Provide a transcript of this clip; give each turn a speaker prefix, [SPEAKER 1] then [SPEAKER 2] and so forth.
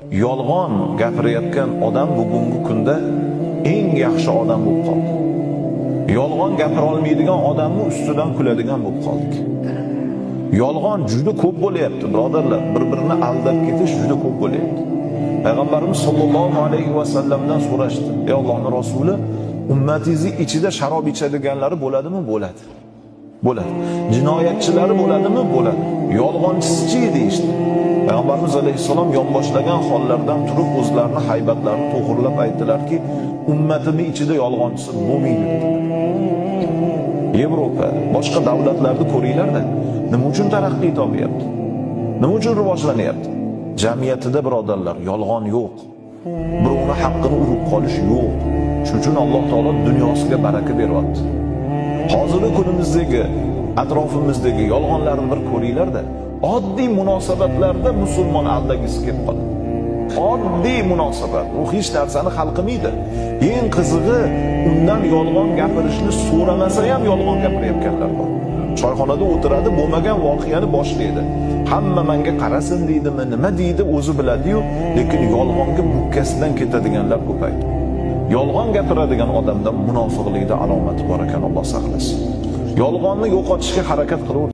[SPEAKER 1] Yolg'on gapirayotgan odam bugungi kunda eng yaxshi odam bo'lib qoldi. Yolg'on gapira olmaydigan odamni ustidan kuladigan bo'lib qoldik. Yolg'on juda ko'p bo'lyapti, birodarlar. Bir-birini aldab ketish juda ko'p bo'lyapti. Payg'ambarimiz sollallohu alayhi va sallamdan so'rashdi: "Ey Allohning rasuli, ummatingizni ichida sharob ichadiganlari bo'ladimi?" Bo'ladi. Bo'ladi. Jinoyatchilari bo'ladimi? Bo'ladi. Yolg'onchisi-chi, deyishdi. Payg'ambarimiz alayhissalom yonboshlagan hollardan turib o'zlarini haybatlarini to'g'irlab aytdilarki, ummatimni ichida yolg'onchisi bo'lmaydi, dedilar. Yevropa, boshqa davlatlarni ko'ringlar-da, nima uchun taraqqiy topyapti? Nima uchun rivojlanyapti? Jamiyatida, birodarlar, yolg'on yo'q. Birovni haqqini urib qolish yo'q. Shuning uchun Alloh taolo dunyosiga baraka beryapti. Hozirgi kunimizdagi atrofimizdagi yolg'onlarni bir ko'ringlar-da, oddiy munosabatlarda musulmon aldagisi kelib qoladi. Oddiy munosabat, u hech narsani hal qilmaydi. Eng qizig'i, undan yolg'on gapirishni so'ramasa ham yolg'on gapirayotganlar bor. Choyxonada o'tiradi, bo'lmagan voqeani boshlaydi. Hamma menga qarasin deydimi, nima deydi, o'zi biladi-yu, lekin yolg'onga mukkasidan ketadiganlar ko'paydi. Yolg'on gapiradigan odamda munofiqlikda alomati bor ekan, Alloh saqlasin. Yolg'onni yo'qotishga harakat qilaver.